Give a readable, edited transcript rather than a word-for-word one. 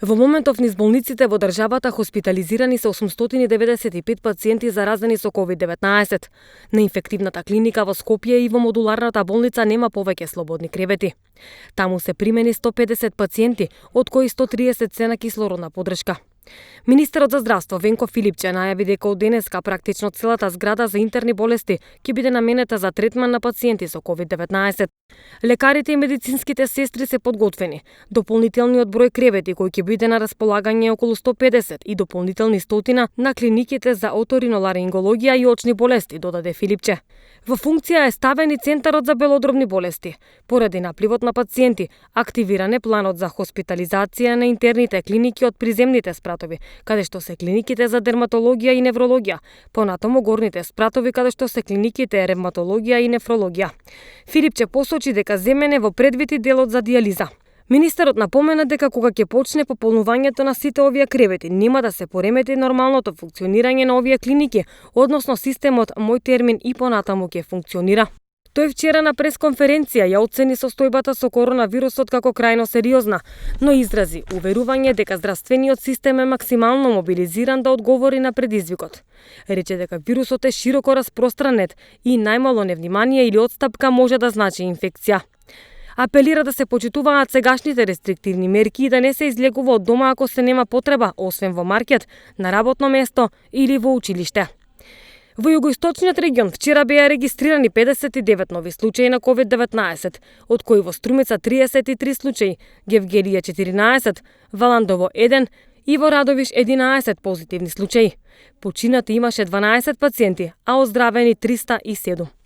Во моментов низ болниците во државата хоспитализирани се 895 пациенти заразени со COVID-19. На инфективната клиника во Скопје и во модуларната болница нема повеќе слободни кревети. Таму се примени 150 пациенти, од кои 130 се на кислородна поддршка. Министерот за здравство Венко Филипче најави дека од денеска практично целата зграда за интерни болести ќе биде наменета за третман на пациенти со COVID-19. Лекарите и медицинските сестри се подготвени. Дополнителниот број кревети кој ќе биде на располагање е околу 150 и дополнителни 100 на клиниките за оториноларингологија и очни болести, додаде Филипче. Во функција е ставен и Центарот за белодробни болести. Поради напливот на пациенти, активиран е планот за хоспитализација на интерните клиники од приземните спратови, каде што се клиниките за дерматологија и неврологија, понатаму горните спратови каде што се клиниките ревматологија и нефрологија. Филипче посочи дека земен е во предвид и делот за дијализа. Министерот напомена дека кога ќе почне пополнувањето на сите овие кревети, нема да се поремети нормалното функционирање на овие клиники, односно системот Мој термин и понатаму ќе функционира. Тој вчера на пресконференција ја оцени состојбата со коронавирусот како крајно сериозна, но изрази уверување дека здравствениот систем е максимално мобилизиран да одговори на предизвикот. Рече дека вирусот е широко распространет и најмало невнимание или отстапка може да значи инфекција. Апелира да се почитуваат сегашните рестриктивни мерки и да не се излегува од дома ако се нема потреба, освен во маркет, на работно место или во училиште. Во југоисточниот регион вчера беа регистрирани 59 нови случаи на COVID-19, од кои во Струмица 33 случаи, Гевгелија 14, Валандово 1 и во Радовиш 11 позитивни случаи. Починати имаше 12 пациенти, а оздравени 307.